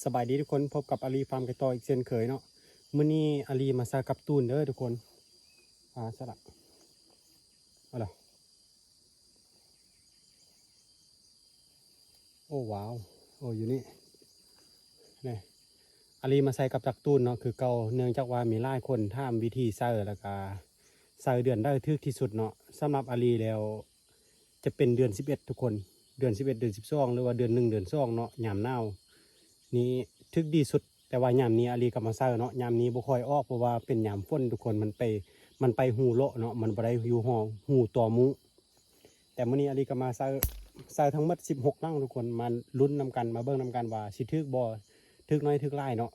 ສະບາຍດີທຸກຄົນ, ພົບກັບອາລີຟາມໄກ່ຕໍ່ອີກເຊັ່ນເຄີຍເນາະ. ມື້ນີ້ອາລີມາໃສ່ກັບຕູນເດີທຸກຄົນ. ອ່າ ສະລະ ເອົາລະ ໂອ້ ວ້າວ ໂອ້ ຢູ່ນີ້ ນີ້ ອາລີມາໃສ່ກັບຈັກຕູນເນາະ ຄືເກົ່າ, ເນື່ອງຈາກວ່າມີຫຼາຍຄົນຖາມວິທີໃສ່ ແລ້ວກະໃສ່ເດືອນໃດຖືກທີ່ສຸດເນາະ. ສຳລັບອາລີແລ້ວ ຈະເປັນເດືອນສິບເອັດທຸກຄົນ, ເດືອນສິບເອັດ ເດືອນສິບສອງ ຫຼືວ່າເດືອນໜຶ່ງ ເດືອນສອງເນາະ, ຍາມໜາວນີ້ຖືກດີສຸດ. ແຕ່ວ່າຍາມນີ້ອາລີກໍມາໃສ່ເນາະ, ຍາມນີ້ບໍ່ຄ່ອຍອອກ ເພາະວ່າເປັນຍາມຝົນທຸກຄົນ, ມັນໄປ ມັນໄປຮູເລາະເນາະ, ມັນບໍ່ໄດ້ຢູ່ຫໍ ຮູຕໍ່ມຸງ. ແຕ່ມື້ນີ້ອາລີກໍມາໃສ່ ໃສ່ທັງໝົດສິບຫົກຫຼັງທຸກຄົນ, ມາລຸ້ນນຳກັນ, ມາເບິ່ງນຳກັນວ່າຊິຖືກບໍ່, ຖືກໜ້ອຍຖືກຫຼາຍເນາະ.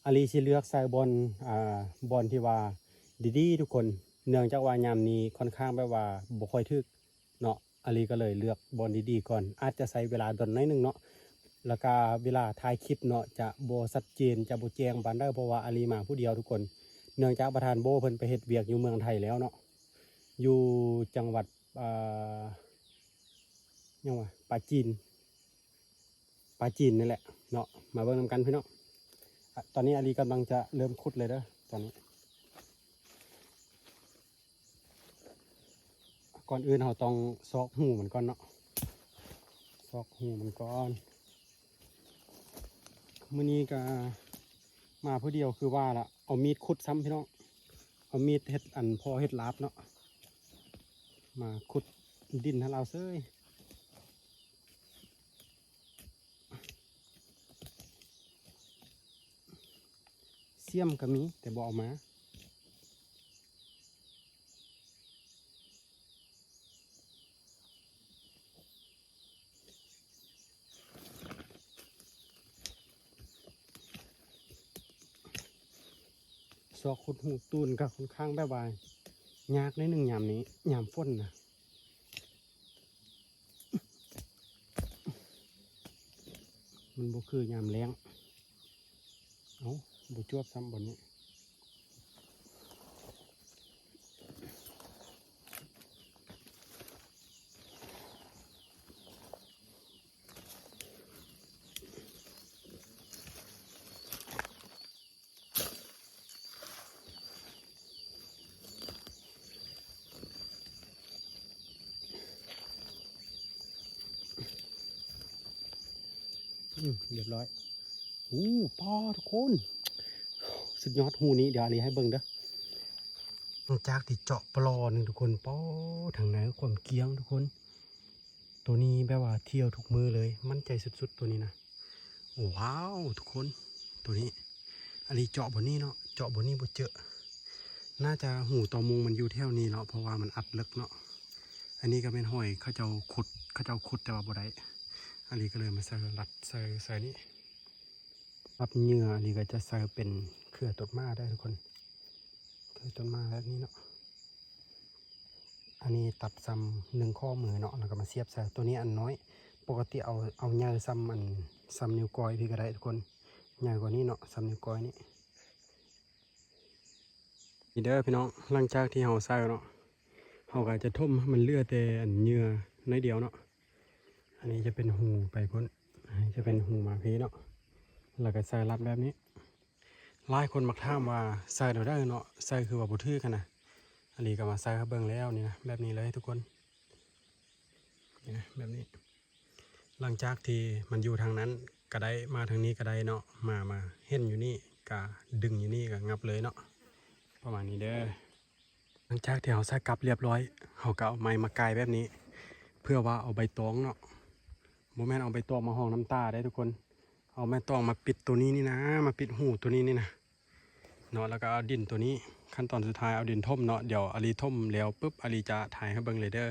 ອາລີຊິເລືອກໃສ່ບ່ອນ ອ່າ ບ່ອນທີ່ວ່າດີໆທຸກຄົນ, ເນື່ອງຈາກວ່າຍາມນີ້ຄ່ອນຂ້າງແບບວ່າບໍ່ຄ່ອຍຖືກເນາະ, ອາລີກໍເລີຍເລືອກບ່ອນດີໆກ່ອນ. ອາດຈະໃຊ້ເວລາດົນໜ້ອຍໜຶ່ງເນາະ, ແລ້ວກະເວລາຖ່າຍຄລິບເນາະ ຈະບໍ່ຊັດເຈນ, ຈະບໍ່ແຈ້ງປານໃດ, ເພາະວ່າອາລີມາຜູ້ດຽວທຸກຄົນ, ເນື່ອງຈາກປະທານໂບ້ເພິ່ນໄປເຮັດວຽກຢູ່ເມືອງໄທແລ້ວເນາະ, ຢູ່ຈັງຫວັດ ອ່າ ຫຍັງວະ ປາຈີນ ປາຈີນນີ້ແຫຼະເນາະ. ມາເບິ່ງນຳກັນພີ່ນ້ອງ. ອະ ຕອນນີ້ອາລີກຳລັງຈະເລີ່ມຂຸດເລີຍເດີ ຕອນນີ້. ກ່ອນອື່ນເຮົາຕ້ອງຊອກຮູມັນກ່ອນເນາະ, ຊອກຮູມັນກ່ອນ. ມື້ນີ້ກະມາຜູ້ດຽວຄືວ່າລະ, ເອົາມີດຂຸດຊ້ຳພີ່ນ້ອງ, ເອົາມີດເຮັດອັນພໍເຮັດລາບເນາະ, ມາຂຸດດິນໃຫ້ລາວເສີຍ. ສ່ຽມກໍມີ ແຕ່ບໍ່ເອົາມາ. ຊອກຂຸດຮູຕູນກໍຄ່ອນຂ້າງແບບວ່າຍາກໜ້ອຍໜຶ່ງຍາມນີ້ ຍາມຝົນນະ. ມັນບໍ່ຄືຍາມແລ້ງ. ເອົ້າ ບໍ່ຈວບຊ້ຳບ່ອນນີ້. ອືມ ຮຽບຮ້ອຍ. ໂອ້ ປ້າ ທຸກຄົນ ສຸດຍອດ. ຮູນີ້ ດຽວອາລີໃຫ້ເບິ່ງເດີ. ຫຼັງຈາກທີ່ເຈາະປະຫຼໍ່ໜຶ່ງທຸກຄົນ, ປ້າ ທາງໃນຄວາມກ້ຽງທຸກຄົນ. ໂຕນີ້ແບບວ່າທ່ຽວທຸກມື້ເລີຍ, ໝັ້ນໃຈສຸດໆໂຕນີ້ນະ. ວ້າວ ທຸກຄົນ ໂຕນີ້ ອາລີເຈາະບ່ອນນີ້ເນາະ, ເຈາະບ່ອນນີ້ບໍ່ເຈີ. ໜ້າຈະຮູຕໍ່ມຸງມັນຢູ່ແຖວນີ້ເນາະ, ເພາະວ່າມັນອັດເລິກເນາະ. ອັນນີ້ກໍແມ່ນຫອຍເຂົາເຈົ້າຂຸດ, ເຂົາເຈົ້າຂຸດແຕ່ວ່າບໍ່ໄດ້. ອາລີກໍເລີຍມາໃສ່ລັດໃສ່ ໃສ່ນີ້. ສຳລັບເຫຍື່ອ ອາລີກໍຈະໃສ່ເປັນເຂືອຕົດໝາເດີທຸກຄົນ, ເຂືອຕົດໝາແບບນີ້ເນາະ. ອັນນີ້ຕັດສ່ຳໜຶ່ງຂໍ້ມືເນາະ, ແລ້ວກໍມາສຽບໃສ່. ໂຕນີ້ອັນນ້ອຍ, ປົກກະຕິເອົາ ເອົາໃຫຍ່ສ່ຳອັນ ສ່ຳນິ້ວກ້ອຍພີ້ກໍໄດ້ທຸກຄົນ, ໃຫຍ່ກວ່ານີ້ເນາະ, ສ່ຳນິ້ວກ້ອຍນີ້. ນີ້ເດີພີ່ນ້ອງ, ຫຼັງຈາກທີ່ເຮົາໃສ່ເນາະ, ເຮົາກໍຈະຖົມໃຫ້ມັນເຫຼືອແຕ່ອັນເຫຍື່ອໜ້ອຍດຽວເນາະ. ອັນນີ້ຈະເປັນຮູໄປພຸ້ນ, ອັນນີ້ຈະເປັນຮູມາພີ້ເນາະ, ແລ້ວກໍໃສ່ລັດແບບນີ້. ຫຼາຍຄົນມັກຖາມວ່າໃສ່ແນວໃດເນາະ, ໃສ່ຄືວ່າບໍ່ຖືກຫັ້ນນະ. ອາລີກໍມາໃສ່ໃຫ້ເບິ່ງແລ້ວນີ້ນະ, ແບບນີ້ເລີຍທຸກຄົນ, ນີ້ນະ ແບບນີ້. ຫຼັງຈາກທີ່ມັນຢູ່ທາງນັ້ນກໍໄດ້, ມາທາງນີ້ກໍໄດ້ເນາະ, ມາ ມາເຫັນຢູ່ນີ້ກໍດຶງຢູ່ນີ້ກໍຫງັບເລີຍເນາະ, ປະມານນີ້ເດີ. ຫຼັງຈາກທີ່ເຮົາໃສ່ກັບຮຽບຮ້ອຍ, ເຮົາກໍເອົາໄມ້ມາກ່າຍແບບນີ້ ເພື່ອວ່າເອົາໃບຕອງເນາະ, ບໍ່ແມ່ນເອົາໃບຕອງມາຮອງນ້ຳຕາເດ້ທຸກຄົນ. ເອົາໄມ້ຕອງມາປິດໂຕນີ້ນີ້ນະ, ມາປິດຮູໂຕນີ້ນີ້ນະເນາະ, ແລ້ວກໍເອົາດິນໂຕນີ້. ຂັ້ນຕອນສຸດທ້າຍເອົາດິນຖົມເນາະ, ດຽວອາລີຖົມແລ້ວປຶບ ອາລີຈະຖ່າຍໃຫ້ເບິ່ງເລີຍເດີ.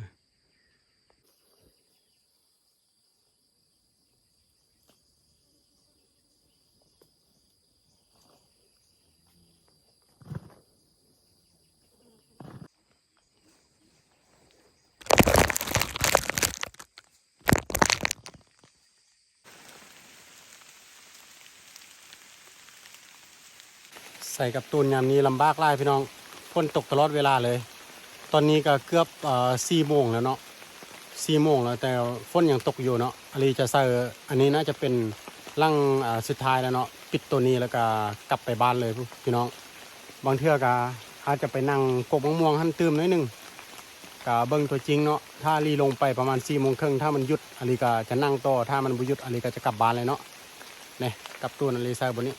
ໃສ່ກັບຕູນຍາມນີ້ລຳບາກຫຼາຍພີ່ນ້ອງ, ຝົນຕົກຕະຫຼອດເວລາເລີຍ. ຕອນນີ້ກໍເກືອບ ເອີ ສີ່ໂມງແລ້ວເນາະ, ສີ່ໂມງແລ້ວ ແຕ່ຝົນຍັງຕົກຢູ່ເນາະ. ອາລີຈະໃສ່ ອັນນີ້ໜ້າຈະເປັນ ຫຼັງ ອ່າ ສຸດທ້າຍແລ້ວເນາະ ປິດໂຕນີ້ແລ້ວກະກັບໄປບ້ານເລີຍພີ່ນ້ອງ. ບາງເທື່ອກະອາດຈະໄປນັ່ງກົກໝາກມ່ວງຫັ້ນຕື່ມໜ້ອຍໜຶ່ງ ກະເບິ່ງຕົວຈິງເນາະ. ຖ້າລີລົງໄປປະມານສີ່ໂມງເຄິ່ງ ຖ້າມັນຢຸດ ອາລີກະຈະນັ່ງຕໍ່, ຖ້າມັນບໍ່ຢຸດ ອາລີກະຈະກັບບ້ານເລີຍເນາະ. ນີ້ ກັບຕູນ ອາລີໃສ່ບ່ອນນີ້.